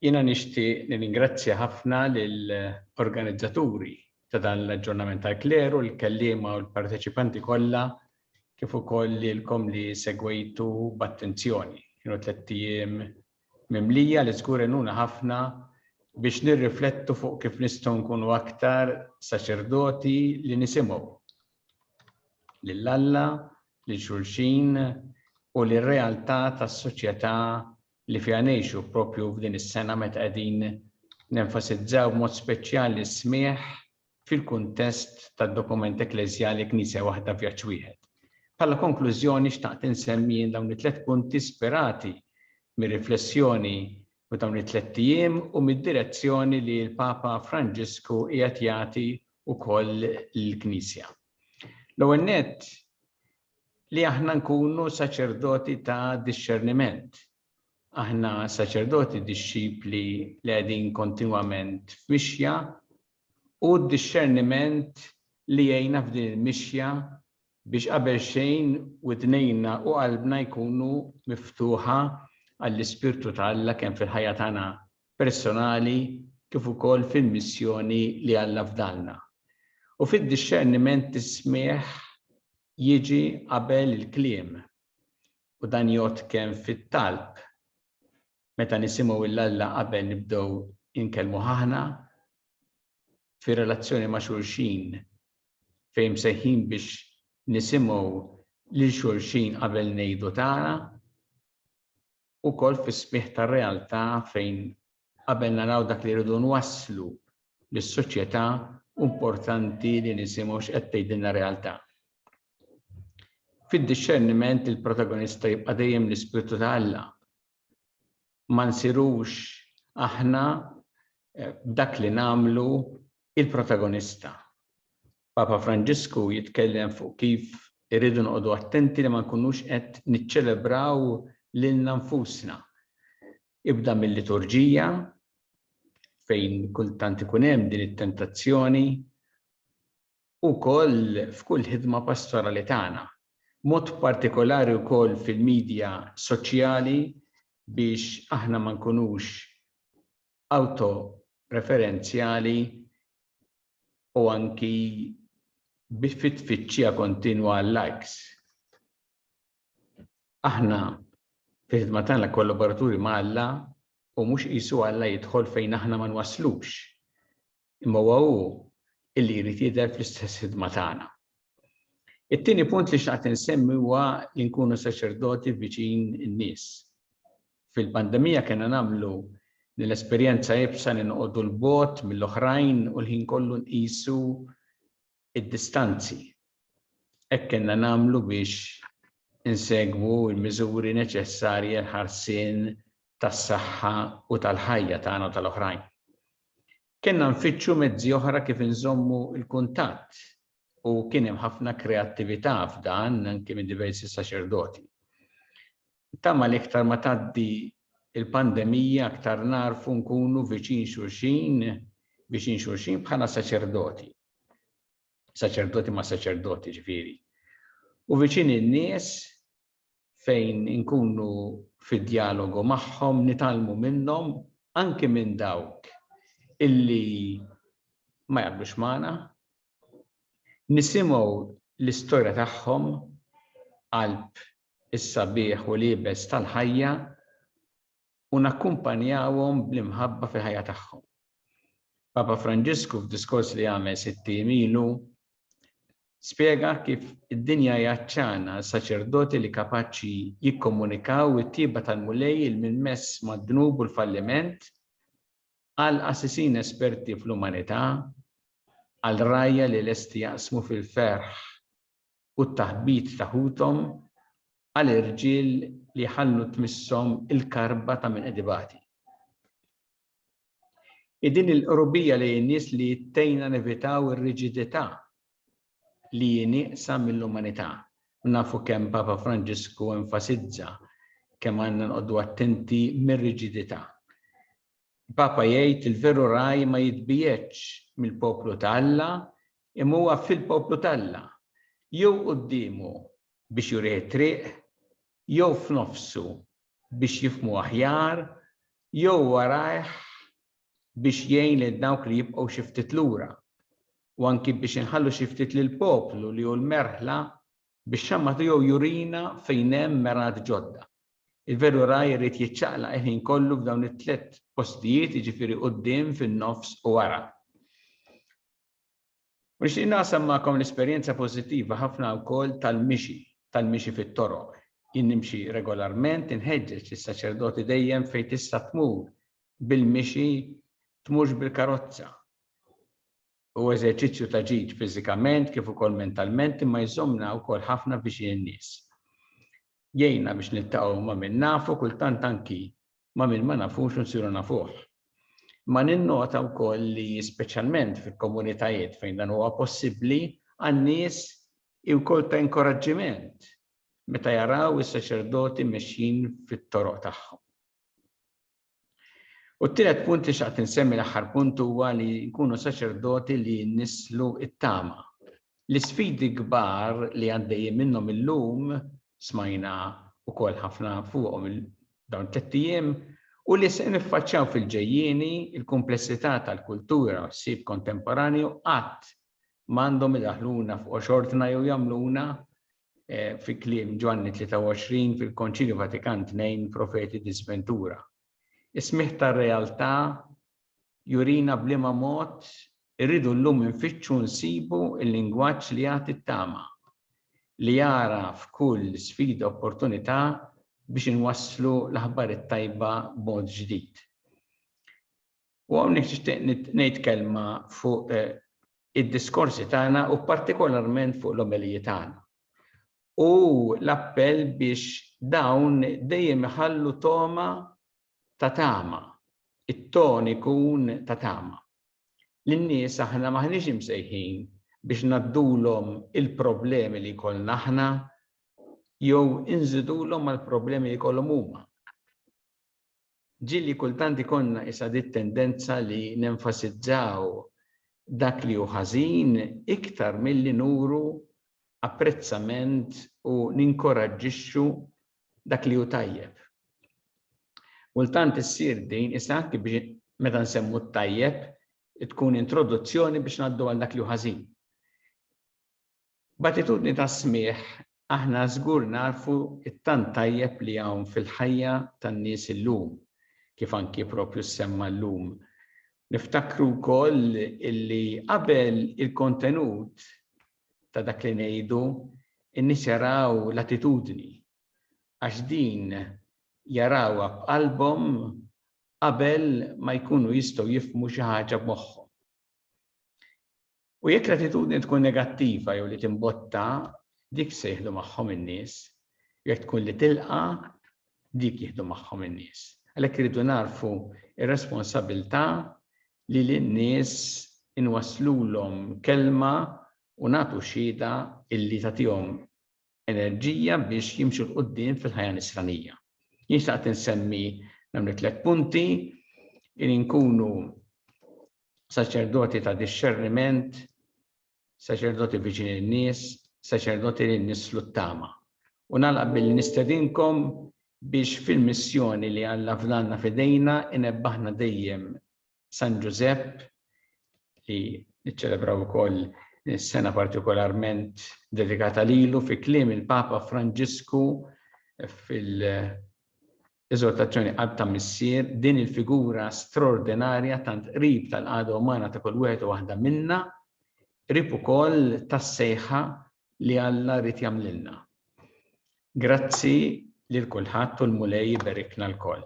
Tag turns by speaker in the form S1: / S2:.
S1: Jiena nixtieq nirringrazzja ħafna lill-organizzaturi ta' dan l-aġġornament tal-kleru, l-kelliema u l-parteċipanti kollha, kif ukoll lilkom li segwejtu b'attenzjoni. Kienu tlett ijiem mimlija li żgur għenuna ħafna biex nirriflettu fuq kif nistgħu nkunu aktar saċerdoti li nisimgħu lil Alla, lil xulxin u lir-realtà tas-soċjetà li fiha ngħixu proprju f'din is-sena meta qegħdin nenfasizzaw b'mod speċjali s-smigħ fil-kuntest tad-dokument ekkleżjali Knisja Waħda Vjaġġ Wieħed. Bħala konklużjoni xtaqt insemmi jien dawn it-tlett punti spirati mir-riflessjoni u dawn it-tlett ijiem u mid-direzzjoni li l-Papa Franġisku qiegħed jagħti wkoll lill-Knisja. L-ewwel nett, li aħna nkunu saċerdoti ta' dixxerniment. Aħna saċerdoti dixxipli li qegħdin kontinwament f'mixja u d-dixxerniment li jgħinna f'din il-mixja biex qabel xejn widnejna u qalbna jkunu miftuħa għall-Ispirtu ta' Alla kemm fil-ħajja tagħna personali kif ukoll fil-missjoni li Alla fdalna. U fid-dixxerniment is-smigħ jiġi qabel il-kliem u dan jgħodd kemm fit-talb, meta nisimgħu 'l Alla qabel nibdew inkellmuh aħna, fir-relazzjoni ma' xulxin fejn msejħin biex nisimgħu lil xulxin qabel ngħidu tagħna, ukoll fis-smigħ tar-realtà fejn qabel naraw dak li rridu nwasslu lis-soċjetà importanti li nisimgħu x'qed tgħidilna realtà. Fid-dixxerniment il-protagonista jibqa' dejjem l-Ispirtu ta' Alla. Ma nsirux aħna eh, b'dak li nagħmlu il-protagonista. Papa Franġisku jitkellem fuq kif irridu noqogħdu attenti li ma nkunux qed niċċelebraw lilna nfusna. Ibda mil-liturġija fejn kultant ikun hemm din it-tentazzjoni u wkoll f'kull ħidma pastorali tagħna. Mod partikolari wkoll fil-midja soċjali biex aħna ma nkunux awtoreferenzjali u anki fit-tfittxija kontinwa għal-likes. Aħna fil-ħidma tagħna kollaboraturi ma' Alla u mhux qisu Alla jidħol fejn aħna ma nwasslux. Imma huwa hu illi jrid jidher fl-istess ħidma tagħna. It-tieni punt li xtaqt insemmi huwa li nkunu saċerdoti viċin in-nies. Fil-pandemija kellna nagħmlu din l-esperjenza iebsa li noqogħdu 'l bogħod mill-oħrajn u l-ħin kollu nqisu id-distanzi. Hekk kellna nagħmlu biex insegwu l-miżuri neċessarji għall-ħarsien tas-saħħa u tal-ħajja tagħna u tal-oħrajn. Kellna nfittxu mezzi oħra kif inżommu l-kuntatt u kien hemm ħafna kreattività f'dan anki minn diversi saċerdoti. Tama li iktar ma tgħaddi il-pandemija aktar narfu nkunu viċin xulxin, viċin xulxin bħala saċerdoti. Saċerdoti ma' saċerdoti ġifieri. U viċin in-nies fejn inkunu fid-djalogu magħhom, nitgħallmu minnhom, anki minn dawk illi ma jaqblux magħna, nisimgħu l-istorja tagħhom qalb is-sabiħ u l-iebes tal-ħajja u nakkumpanjawhom bl-imħabba fil-ħajja tagħhom. Papa Franġisku f'diskors li għamel sitt ijiem ilu spjega kif id-dinja hija għatxana għal saċerdoti li kapaċi jikkomunikaw it-tjieba tal-Mulej il min mess mad-dnub u l-falliment, għal qassisin esperti fl-umanità, għal rgħajja li lesti jaqsmu fil-ferħ u t-taħbit ta' ħuthom għal irġiel li jħallu tmisshom il-karba ta' min qed ibati. Hi din il-qrubija lejn in-nies li tgħinna nevitaw ir-riġidità li hi nieqsa mill-umanità. U nafu kemm Papa Franġisku enfasizza kemm għandna noqogħdu attenti mir-riġidità. Il-Papa jgħid il-veru ragħaj ma jitbiegħedx mill-poplu ta' Alla imma huwa fil-poplu t'Alla, jew quddiemu biex jurih it-triq, jew f'nofsu biex jifhmu aħjar. jew warajh biex jgħin lil dawk li jibqgħu xi ftit lura, u anki biex inħallu xi ftit lill-poplu li hu l-merħla bix-xamma tiegħu jurina fejn hemm mergħat ġodda. Il-veru ragħaj irid jiċċaqlaq il-ħin kollu f'dawn it-tlett postijiet, jiġifieri quddiem, fin-nofs u wara. U nixtieq naqsam magħkom l-esperjenza pożittiva ħafna wkoll tal-mixi, tal-mixi fit-toroq. Jien nimxi regolarment, inħeġġeġ lis-saċerdoti dejjem fejn tista' tmur bil-mixi, tmurx bil-karozza. Hu eżerċizzju ta' ġid fiżikament kif ukoll mentalment imma jżommna wkoll ħafna viċin in-nies. Jgħinna biex niltaqgħu ma' min nafu, kultant anki ma' min ma nafux u nsiru nafuh. Imma ninnota wkoll li speċjalment fil-komunitajiet fejn dan huwa possibbli għan-nies hi wkoll ta' inkoraġġiment meta jaraw is-saċerdoti mexjin fit-toroq tagħhom. U t-tielet punt li xaqt insemmi l-aħħar punt huwa li nkunu saċerdoti li nisslu it-tama. L-isfidi kbar li għaddejjin minnhom illum smajna wkoll ħafna fuqhom dawn tlett ijiem u li se niffaċċjaw fil-ġejjieni il-kumplessità tal-kultura u ħsieb kontemporanju qatt m'għandhom idaħħluna fuq xortna jew jagħmluna eh, fi kliem Ġwanni 23 fil-Konċilju Vatikan II profeti di sventura. Is-smigħ tar-realtà jurina b'liema mod irridu llum infittxu nsibu l-lingwaġġ li jagħti t-tama, li jara f'kull sfida opportunità biex inwasslu l-aħbar it-tajba b'mod ġdid. U hawnhekk nixtieq ngħid kelma fuq eh, id-diskorsi tagħna u partikolarment fuq l-omeliji tagħna. U l-appell biex dawn dejjem iħallu toma ta' tama, it-ton ikun ta' tama. Lin-nies aħna maħniex imsejħin biex ngħaddulhom il-problemi li jkollna aħna jew inżidulhom mal-problemi li jkollhom huma. Ġieli kultant ikollna isa dit-tendenza li nenfasizzaw dak li hu ħażin iktar milli nuru apprezzament u ninkoraġġixxu dak li hu tajjeb. Kultant issir din issa anki biex meta nsemmu t-tajjeb tkun introduzzjoni biex ngħaddu għal dak li hu ħażin. B'attitudni ta' smigħ, aħna żgur nagħrfu t-tant tajjeb li hawn fil-ħajja tan-nies illum, kif anki proprju ssemma llum. Niftakru wkoll illi qabel il-kontenut ta' dak li ngħidu, in-nies jaraw l-attitudni, għax din jarawha b'qalbhom qabel ma jkunu jistgħu jifhmu xi ħaġa b'moħħhom. U jekk l-attitudni tkun negattiva jew li timbotta, dik se jieħdu magħhom in-nies. Jekk tkun li tilqa', dik jieħdu magħhom in-nies. Għalhekk irridu narfu ir-responsabilità li lin-nies inwasslulhom kelma u nagħtu xhieda illi tagħtihom enerġija biex jimxu 'l quddiem fil-ħajja nisranija. Jien xtaqt insemmi dawn it-tlet punti li nkunu saċerdoti ta' dixxerniment, saċerdoti viċin in-nies, saċerdoti li nisslu t-tama. U nagħlaq billi nistedinkom biex fil-missjoni li Alla fdalna f'idejna inebbaħna dejjem San Ġużepp li niċċelebraw ukoll sena partikolarment dedikata lilu fi kliem il-Papa Franġisku fil-eżortazzjoni Qalb ta' Missier, din il-figura straordinarja tant qrib tal-qagħda umana ta' kull wieħed u waħda minna, qrib ukoll tas-sejħa li Alla ried jagħmlilna. Grazzi lil kulħadd u l-Mulej iberikna lkoll.